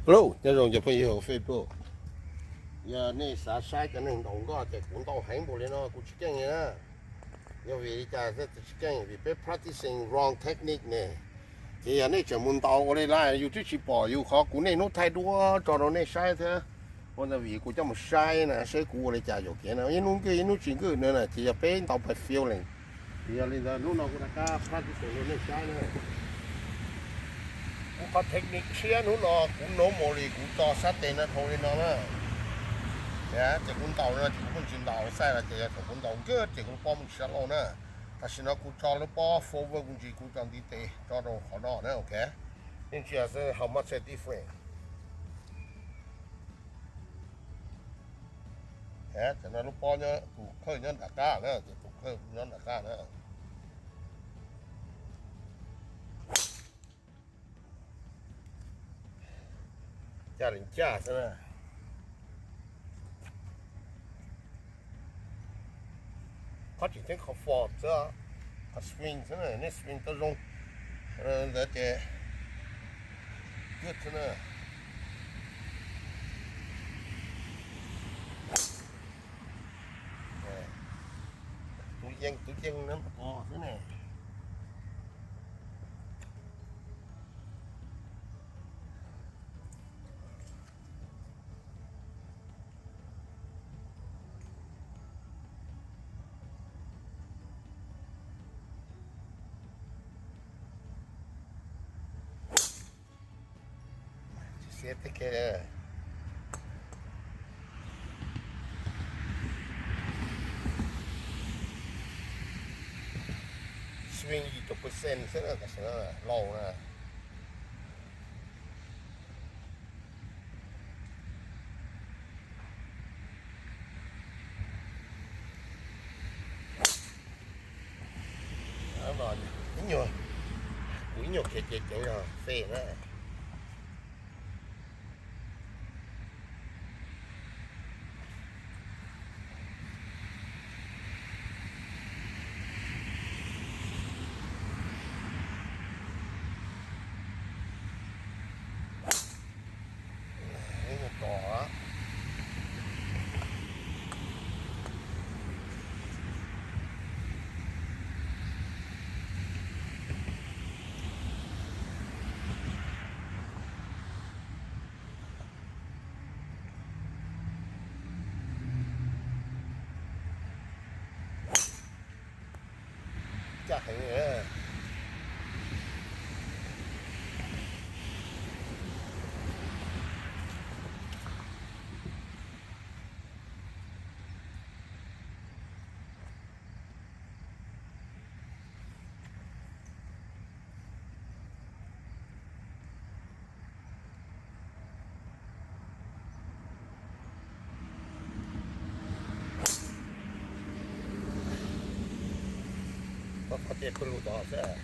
Hello, nyob zoo cov phooj ywg hauv Facebook. Yog nej xav saib cov neeg ntaus nkoj ces kuv ntaus heev npaum li no kuv tsis keej li na. Yog vim li cas thiaj tsis keej? Vim peb practicing wrong technique ne. Ces yog nej tseem mus ntaus ua li lawm yus twb tsis pom yus qhov kuv niaj hnub thaij duab tso rau nej saib thiab. Ua ntawd vim kuv coj mus saib na, saib kuv ua li cas yuam kev na, ib hnub nkwj ib hnub tsis nkwj na, ces yog peb ntaus by feeling. Ces yog li ntawd hnub no kuv rov qab practice rau nej saib na. Kuv qhov technique tshiab hnub no kuv normally kuv tso sab tes no dhau li no na. Ces kuv ntaus no ces kuv kuj tsis ntaus xaij los ces yog thaum kuv ntaus nkawj ces kuv lub pob muaj tsis sab laug na. Tam sim no kuv tso lub pob forward kuv ntsis kuv tso ntiv tes tso rau qhov no na, ok. Yeej tsis yog xwb, how much a difference. Tam no lub pob nyob, tus khawj nyob nram qab na, ces tus khawj nyob nram qab na. Caj li caj xwb na. Qhov tseem ceeb qhov form xwb, qhov swing xwb na, nej swing tau zoo ntawd ces good xwb na. Tus yeej tus yeej na, xwb ne. Tsis xiab tib ke. Swing yim caum percent xwb na, tam sim no laus na. Ib nyuag, kuv ib nyuag khiav ces cov yog fej na. Caj heev. Koj qhov tias pw lus tod xwb.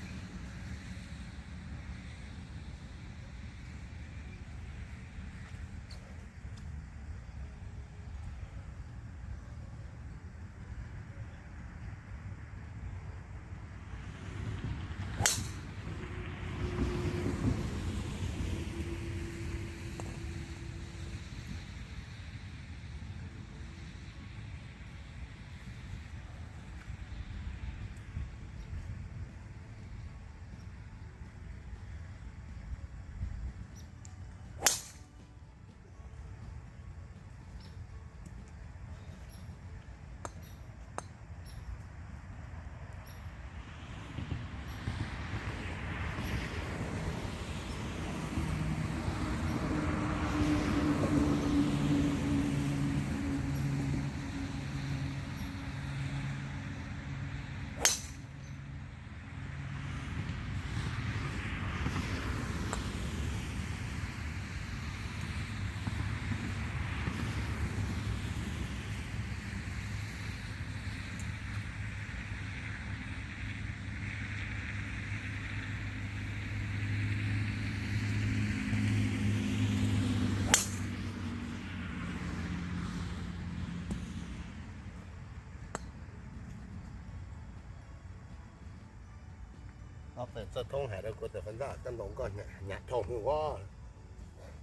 Ob peb txoj thoob hais rau kuv tias, Fab Ntxawg, koj ntaus nkoj nyam dhau hwv os.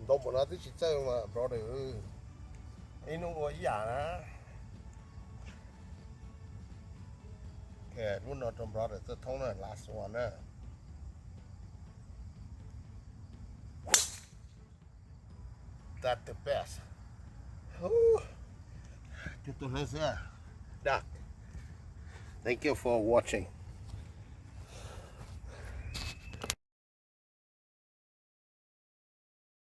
Ntau npaum no twb tsis txawj mas brother. Ib hnub ua ib yam na. Lub no rau brother txawj thoob na, last one na. That's the best. Cog tuaj hnub xwb. Thank you for watching.